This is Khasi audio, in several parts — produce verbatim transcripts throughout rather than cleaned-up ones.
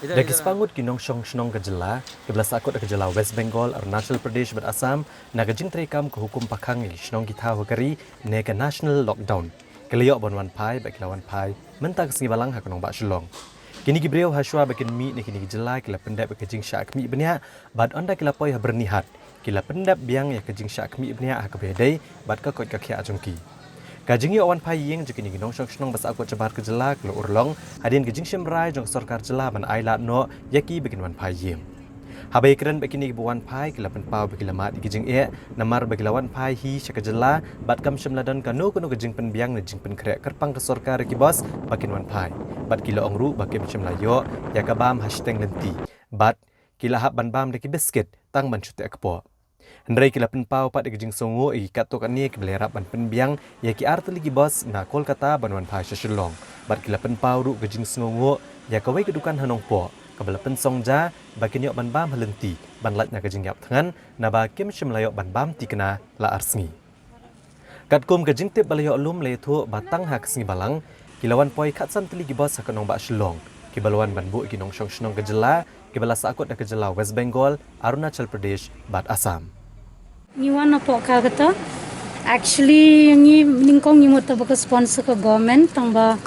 Da ki spah ngut ki nongshong shnong ka jylla kiba la sahkut ha ka jylla West Bengal, Arunachal Pradesh bad Assam na ka jingtreikam ka hukum pakhang ïa ki shnong ki thaw ha ka ri ne ka national lockdown, ki la ïoh ban wan phai bad ki la wan phai mynta ka sngi balang ha ka nongbah Shillong. Kine ki briew ha shuwa ba kin mih na kine ki jylla ki la pyndep ïa ka jingshah khmih bniah bad ynda ki la poi ha Byrnihat ki la pyndep biang ïa ka jingshah khmih bniah ha kaba ïadei bad ka koit ka khiah jong ki. Ka jingïoh wan phai ïing jong kine ki nongshong shnong ba sahkut shabar ka jylla ka la urlong hadien ka jingshim rai jong ka sorkar jylla ban ai lad noh ïa ki ba kin wan phai ïing. Haba ïakren bad kine kiba wan phai ki la pynpaw ba ki la mad ïa ki jingeh namar ba ki la wan phai hi sha ka jylla bad kam shym la don kano kano ka jingpynbiang ne jingpynkhreh kyrpang ka sorkar ïa ki bos ba kin wan phai. Bad ki la ong ruh ba kim shym la ïoh ïa ka bam ha shiteng lynti bad ki la hap ban bam da ki biskit tang ban shu teh kpoh. Hynrei ki la pynpaw pat ïa ka jingsngewnguh ïa ki katto katne kiba la ïarap ban pynbiang ïa ki ar tylli ki bos na Kolkata ban wan phai sha Shillong. Bad ki la pynpaw ruh ka jingsngewnguh ïa kawei ka dukan ha Nongpoh kaba la pynsong ja ba kin ïoh ban bam ha lynti ban lait na ka jingïap thngan naba kim shym la ïoh ban bam thikna la ar sngi. Katkum ka jingtip ba la ïoh lum la ïathuh ba tang ha ka sngi balang ki la wan poi khatsan tylli ki bos ha ka nongbah Shillong kiba la wan ban buh ïa ki nongshong shnong ka jylla kiba la sahkut ha ka jylla West Bengal, Arunachal Pradesh bad Assam. Ngi wan napoh Calcutta. Actually ngi nyngkong ngi mut ba ka sponsor ka government tang ba,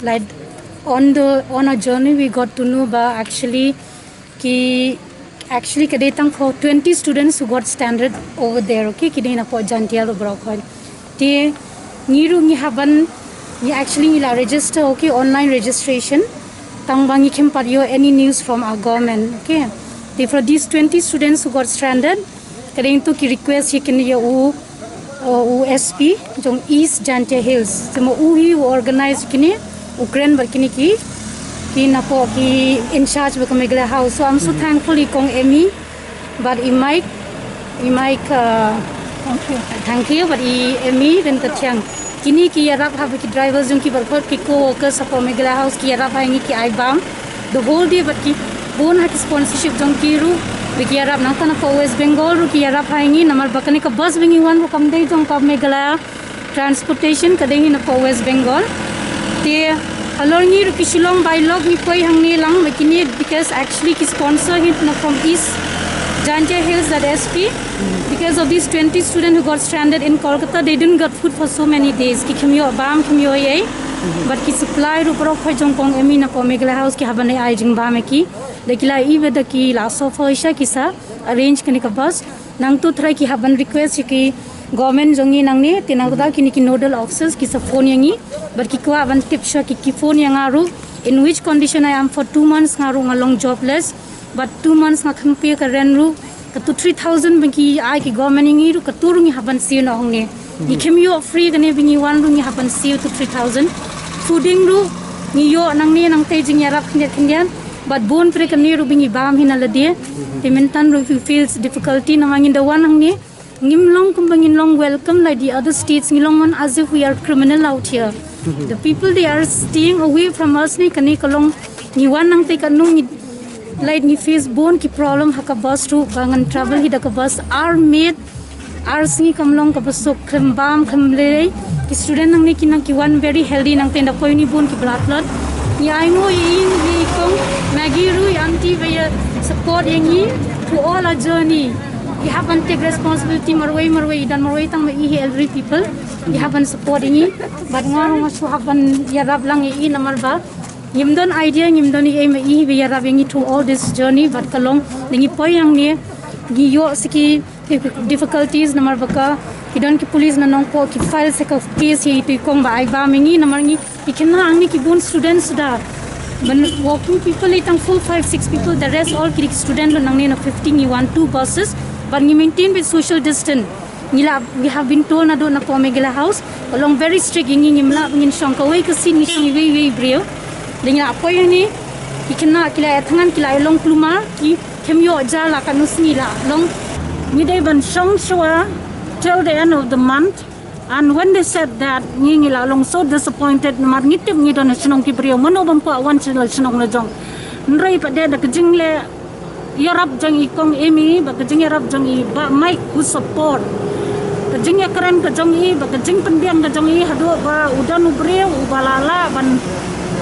like, on the, on a journey we got to know ba actually ki, actually ka dei tang for twenty students who got stranded over there, okay, ki dei napoh Jaintia Hills baroh khoit. Te ngi ruh ngi hap ban, ngi actually ngi la register, okay, online registration. Tang ba ngi khlem pat ïoh any news from our government, okay. Te for these twenty students who got stranded, ka dei to ki request hi kine ïa u, uh, u S P jong East Jaintia Hills. Te ma u hi u organize kine, u kren bad kine ki, ki napoh ki in charge ba ka Meghalaya House. So I'm so thankful i Kong Emi bad i Mike, i Mike, uh, thank you, bad i Emi Ryntathiang. Kine ki ïarap ha ba ki drivers jong ki bad ki co-workers hapoh Meghalaya House ki ïarap ha ngi ki ai bam the whole day bad ki bun ha ki sponsorship jong ki ruh ba ki ïarap nangta napoh West Bengal ruh ki ïarap ha ngi namar ba kane ka bus ba ngi wan ruh kam dei jong ka Meghalaya Transportation, ka dei hi napoh West Bengal. Te halor ngi ruh ki Shillong by lok ngi poi hangne lang ba kine because actually ki sponsor hi na from East Jaintia Hills that S P. Because of these twenty students who got stranded in Kolkata, they didn't got food for so many days. Ki khlem ïoh bam, khlem ïoh ei. But ki supply ruh baroh khoit jong Kong Emi napoh Meghalaya House ki hap ban ai jingbam ïa ki. Da ki la i ba da ki la suffer sha ki sa arrange kane ka bus. Nangta trai ki hap ban request ïa ki government jong ngi nangne, te nangta kine ki nodal officers ki sa phone ïa ngi. But ki kwah ban tip sha ki, ki phone ïa nga ruh in which condition I am for two months, nga ruh nga long jobless. But two months nga khlem pay ka rent ruh. Katu three thousand ba ki ai ki government ïa ngi ruh, katu ruh ngi hap ban siew noh hangne. Ngi khlem ïoh free kane ba ngi wan ruh ngi hap ban siew tu three thousand. Fooding ruh ngi ïoh nangne nangta jingïarap khyndiat khyndiat. But bun pre kane ruh ba ngi bam hi na lade. Te mynta ruh we face difficulty namar ngin da wan hangne. Ngim long kumba ngin long welcome like the other states, ngi long wan as if we are criminal out here. The people they are staying away from us ne, kane ka long ngi wan nangta katno ngi, like, ngi face bun ki problem ha ka bus ruh ba ngan travel hi da ka bus ar miet ar sngi kam long kaba suk, khlem bam khlem lei. Ki student nangne ki nang ki wan very healthy nangta nda poi ni bun ki blood clot. Ngi ai nguh ïa i, i Kong Maggie ruh, i aunty ba ïa support ïa ngi through all our journey. Ki hap ban take responsibility marwei marwei, i don marwei tang ma i hi elderly people. Ki hap ban support ïa ngi. But nga ruh nga shu hap ban ïarap lang ïa i namar ba ngim don idea, ngim don ei ei, ma i hi ba ïarap ïa ngi through all this journey. But ka long da ngi poi hangne ngi ïoh sa ki difficulties namar ba ka, ki don ki police na Nongpoh ki file sa ka case ïa itu i Kong ba ai bam ïa ngi namar ngi, ngi khynnah hangne ki bun students da. Ban working people i tang four, five, six people, the rest all ki dei ki student, nangne na fifty, ngi wan two buses. But ngi maintain bad social distance. Ngi la, we have been told naduh napoh Meghalaya House ka long very strict ïa ngi, ngim lah ba ngin shong kawei ka seat, ngi shong iwei iwei i briew. Da ngi la poi hangne, ki khynnah ki la ïathngan, ki la ïalong kulmar, ki khlem ïoh ja la katno sngi la long. Ngi dei ban shong shuwa till the end of the month. And when they said that, ngi, ngi la long so disappointed namar ngi tip ngi don ha shnong ki briew, mano bym kwah wan sha la shnong la jong. Hynrei pat de da ka jingleh ïarap jong i Kong Emi bad ka jingïarap jong i Bah Mike who support, ka jingïakren ka jong i bad ka jingpynbiang ka jong i haduh ba u don u briew uba la lah ban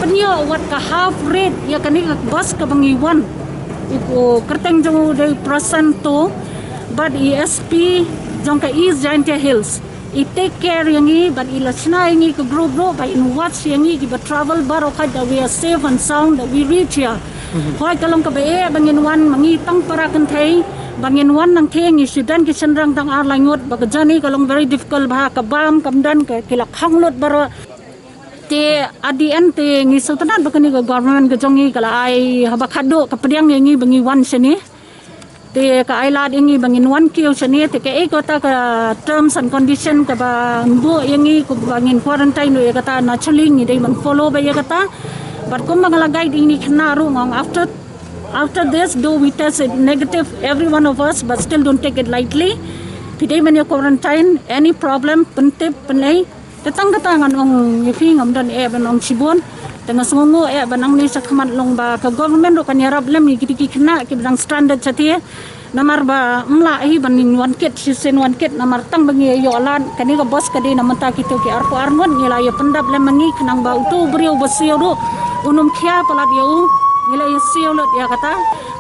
Pynïoh wat ka half rate ïa kane ka bus kaba ngi wan. U kyrteng jong u dei Prasanto bad i S P jong ka East Jaintia Hills i take care ïa ngi bad i la shna ïa ngi ka group ruh ba in watch ïa ngi kiba travel baroh khnang that we are safe and sound, that we reach here. Hoi, ka long kaba eh ba ngin wan, ma ngi tang para kynthei ba ngin wan nangta, ngi shu don ki shynrang tang ar lai ngut, ba ka journey ka long very difficult, ba ka bam kam don, ka ki la khang lut baroh. Te at the end te ngi sngewtynnat ba kane ka government ka jong ngi ka la ai haba khadduh ka pdiang ïa ngi ba ngi wan shane. Te ka ai lad ïa ngi ba ngin wan kiew shane, te kaei kata ka terms and condition kaba buh ïa ngi, kaba ngin quarantine ruh ïa kata, naturally ngi dei ban follow beit ïa kata. But kumba nga la guide ïa ngi khynnah ruh, nga ong after, after this, though we test it negative, every one of us, but still don't take it lightly. Phi dei ban ïa quarantine, any problem pyntip pynleit. Te tang kata ngan ong ïa phi, ngam don eh ban ong shibun. Te nga sngewnguh eh ba nangne shakhmat long ba ka government ruh kan ïarap lem ïa kito ki khynnah kiba dang stranded shatei. Namar ba ym lah hi ban wan kit shisien wan kit, namar tang ba ngi ïoh lad, kane ka bus ka dei na mynta kito ki arphew ar ngut, ngi la ïa pyndap lem ma ngi khnang ba uto u briew ba siew ruh un ym khia palat ïa u, ngi la ïa siew lut ïa kata.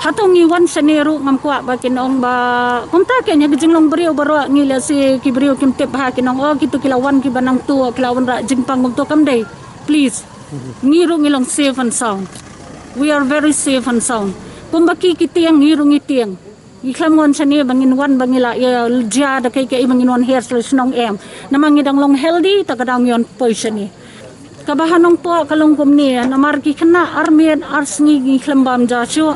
Hato ngi wan shane ruh ngam kwah ba kin ong ba kumta, kane ka jinglong briew baroh, ngi lehse ki briew kim tip bha, kin ong oh kito ki la wan kiba nangtuh, ki la wanrah jingpang, kumto kam dei. Please, ngi ruh ngi long safe and sound. We are very safe and sound. Kumba ki ki tieng, ngi ruh ngi tieng. Ngi khlem wan shane ba ngin wan ba ngi la ïa jia da kaei kaei, ba ngin wan her sha la shnong, em. Namar ngi dang long healthy, ta ka daw ngi wan poi shane. Kaba ha Nongpoh ka long kumne, namar ki khynnah ar miet ar sngi ngi khlem bam ja shuh.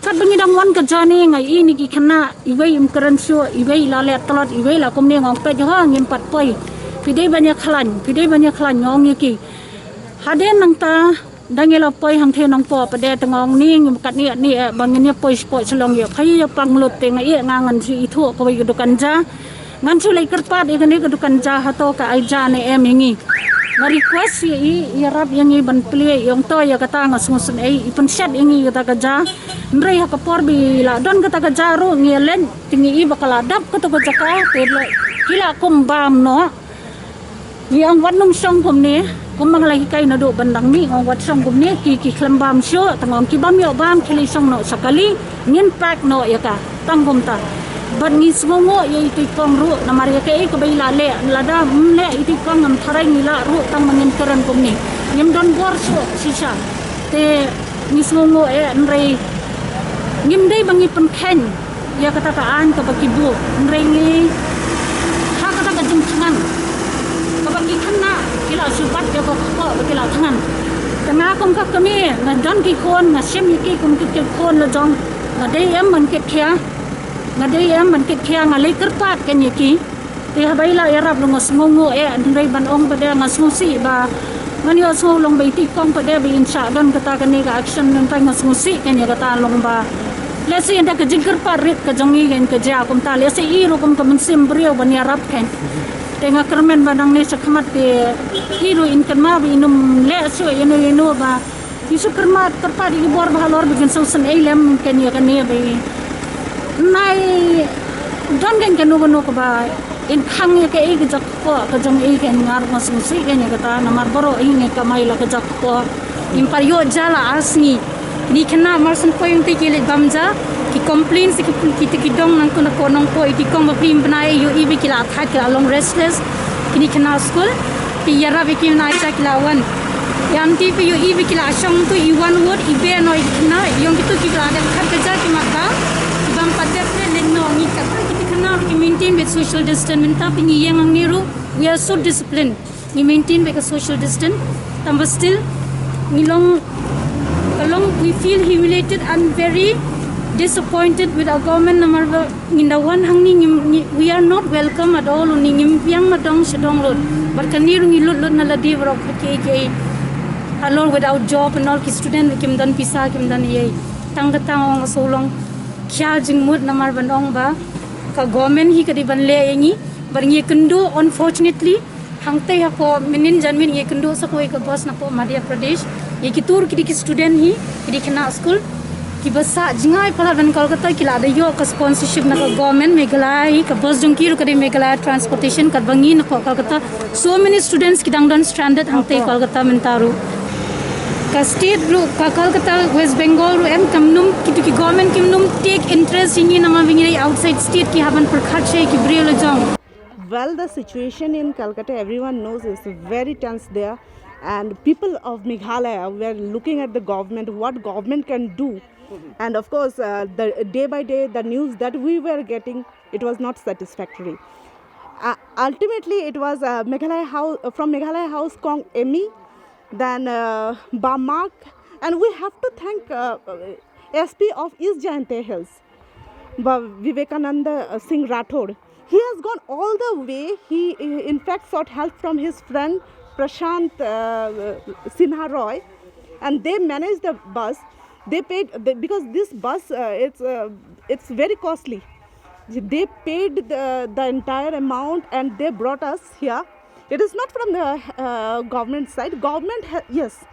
Katba ngi dang wan ka journey, nga ïohi ïa ki khynnah, iwei im kren shuh, iwei la leh tlot, iwei la kumne, nga ong peit ho, ngim pat poi. Phi dei ban ïa khlaiñ, phi dei ban ïa khlaiñ, nga ong ïa ki. Hadien nangta da ngi la poi hangtei Nongpoh pat de, te nga ong ni, ngim katne ne eh ba ngin ïa poi shapoh Shillong ïa phi ïa pang lut, te nga ïeh nga ngan shu ithuh kawei ka dukan ja. Ngan shu leit kyrpad ïa kane ka dukan ja hato ka ai ja ne em ïa ngi. Nga request ïa i, ïarap ïa ngi ban plie, i ong to ïa kata, nga sngewsynei, i pynshet ïa ngi kata ka ja. Hynrei ha ka por ba i la don kata ka ja ruh ngi ïa leit, te ngi i ba ka la dap kato ka jaka, te la, ki la kum bam noh. Ngi ong wat nym shong kumne, kumba nga la hikai naduh ban dang mih, nga ong wat shong kumne, ki, ki khlem bam shuh, te nga ong ki bym ïoh bam, ki leit shong noh sha kali, ngin pack noh ïa ka, tang kumta. Bad ngi sngewnguh ïa ito i kong ruh, namar ïa kaei kaba i la leh, lada ym leh ito i kong, ngam tharai ngi lah ruh tang ba ngin kren kumne. Ngim don bor shuh shisha. Te ngi sngewnguh eh, hynrei ngim dei ba ngi pynkheiñ ïa kata ka aiñ kaba ki buh, hynrei ngi ha kata ka jingthngan kaba ki khynnah ki la shu bat ïa ka kpoh ba ki la thngan. Te nga kum ka kmie, nga don ki khun, nga shim ïa ki kum ki, ki khun la jong, nga dei em ban kit khia, nga dei em ban kit khia, nga leit kyrpad kein ïa ki. Te haba i la ïarap ruh nga sngewnguh eh, hynrei ban ong pat de nga sngewsih ba ngan ïohsngew long ba ito i kong pat de ba in shah don kata kane ka action, nangta nga sngewsih kein ïa kata long ba lehse ynda ka jingkyrpad rit ka jong ngi kein ka jia kumta, lehse i ruh kum ka mynsiem briew ban ïarap kein. Te nga kyrmen ba nangne shakhmat te i ruh in kynmaw ba in ym leh shuh ïano ïano ba ngi shu kyrpad, kyrpad ïa ki bor ba halor ba kin sngewsynei lem kein ïa kane ba i nai don kein kano kano kaba in khang ïa kaei ka jaka kpoh ka jong i kein. Nga ruh nga sngewsih kein ïa kata, namar baroh hi ngi kamai la ka jaka kpoh. Ngim pat ïoh ja la ar sngi. Kine khynnah mar syn poi hangtei ki leit bam ja, ki complain sa ki, ki, ki dong nangkun hapoh Nongpoh, ito i kong ba phi im bnai, ïohi ba ki la thait, ki la long restless. Kine khynnah skul, phi ïarap ïa ki bnai ja ki la wan. Ïa mti phi ïohi ba ki la shong tu i wan wut, i beh noh ïa ki khynnah, i ong kito kiba la dep khat ka ja ki mat ba, ki bym pat dep leit noh, ngi kata kito khynnah ki maintain beit social distance, mynta phi ngi ïeng hangne ruh, we are so disciplined. Ngi maintain beit ka social distance, tangba still ngi long, ka long, we feel humiliated and very disappointed with our government namar ba ngin da wan hangne ngi, ngi, we are not welcome at all, u ni ngim biang na dong sha dong lut. Bad kane ruh ngi lut lut na lade baroh kiei kiei halor without job and all, ki student ruh kim don pisa, kim don ei ei. Tang kata nga ong nga shu long khia jingmut namar ban ong ba ka government hi ka dei ban leh ïa ngi. Bad ngi ïakynduh, unfortunately, hangtei hapoh mynnin janmiet ngi ïakynduh sa kawei ka bus napoh Madhya Pradesh. Ïa kito ruh ki dei ki student hi, ki dei khynnah skul. Kiba sah jngai palat ban Kolkata ki la da ïoh ka sponsorship na ka government Meghalaya hi, ka bus jong ki ruh ka dei Meghalaya Transportation, katba ngi napoh Kolkata. So many students ki dang don stranded hangtei Kolkata mynta ruh. Ka state ruh, ka Kolkata, West Bengal ruh, em kam nym, kitu ki government kim nym take interest ïa ngi namar ba ngi dei outside state, ki hap ban pyrkhat sha ki briew la jong. Well, the situation in Calcutta, everyone knows, is very tense there, and people of Meghalaya were looking at the government, what government can do, and of course, uh, the day by day, the news that we were getting, it was not satisfactory. Uh, ultimately, it was uh, Meghalaya House, from Meghalaya House Kong Emi, then uh, Ba Mark, and we have to thank uh, S P of East Jaintia Hills, Ba Vivekananda uh, Singh Rathod. He has gone all the way. He, uh, in fact, sought help from his friend Prashant uh, Sinha Roy, and they managed the bus. They paid they, because this bus uh, it's uh, it's very costly. They paid the, the entire amount and they brought us here. It is not from the uh, government side. Government, ha- yes,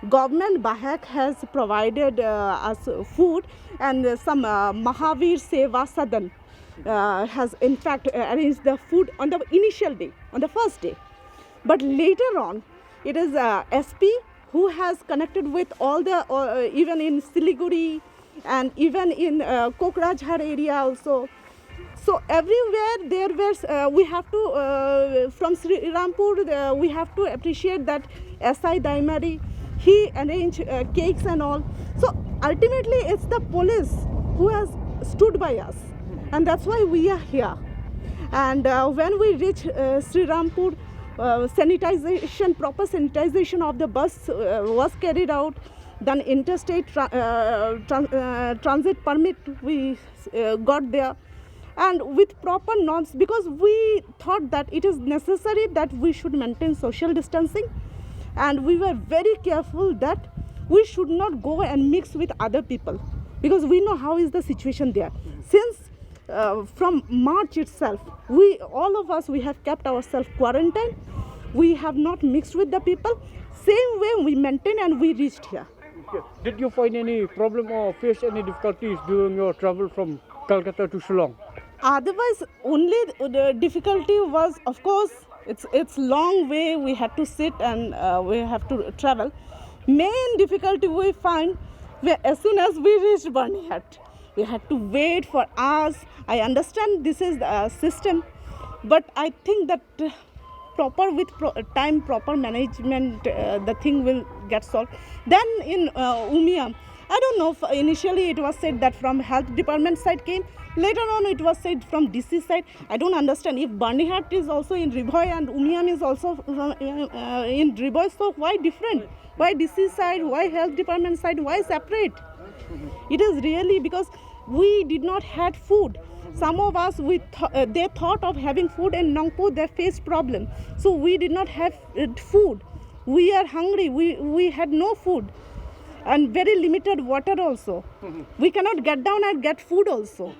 government BAHAC has provided uh, us food, and uh, some uh, Mahavir Seva Sadan uh, has in fact uh, arranged the food on the initial day, on the first day. But later on, it is uh, S P who has connected with all the, uh, even in Siliguri and even in uh, Kokrajhar area also. So everywhere there were, uh, we have to, uh, from Srirampur, uh, we have to appreciate that S I Daimari, he arranged uh, cakes and all. So ultimately, it's the police who has stood by us, and that's why we are here. And uh, when we reach uh, Srirampur, uh, sanitization, proper sanitization of the bus uh, was carried out. Then interstate tra- uh, tran- uh, transit permit we uh, got there, and with proper norms, because we thought that it is necessary that we should maintain social distancing, and we were very careful that we should not go and mix with other people, because we know how is the situation there. Since uh, from March itself, we, all of us, we have kept ourselves quarantined. We have not mixed with the people. Same way we maintain and we reached here. Okay. Did you find any problem or face any difficulties during your travel from Calcutta to Shillong? Otherwise, only the difficulty was, of course, it's it's long way. We had to sit and uh, we have to travel. Main difficulty we find where as soon as we reached Byrnihat, we had to wait for hours. I understand this is the system, but I think that uh, proper with pro- time, proper management, uh, the thing will get solved. Then in uh, Umiam, I don't know if initially it was said that from health department side came. Later on, it was said from D C side. I don't understand if Byrnihat is also in Ri Bhoi and Umiam is also from, uh, in Ri Bhoi. So why different? Why D C side? Why health department side? Why separate? It is really because we did not had food. Some of us, we th- uh, they thought of having food in Nongpoh. They faced problem, so we did not have uh, food. We are hungry. We we had no food, and very limited water also. We cannot get down and get food also.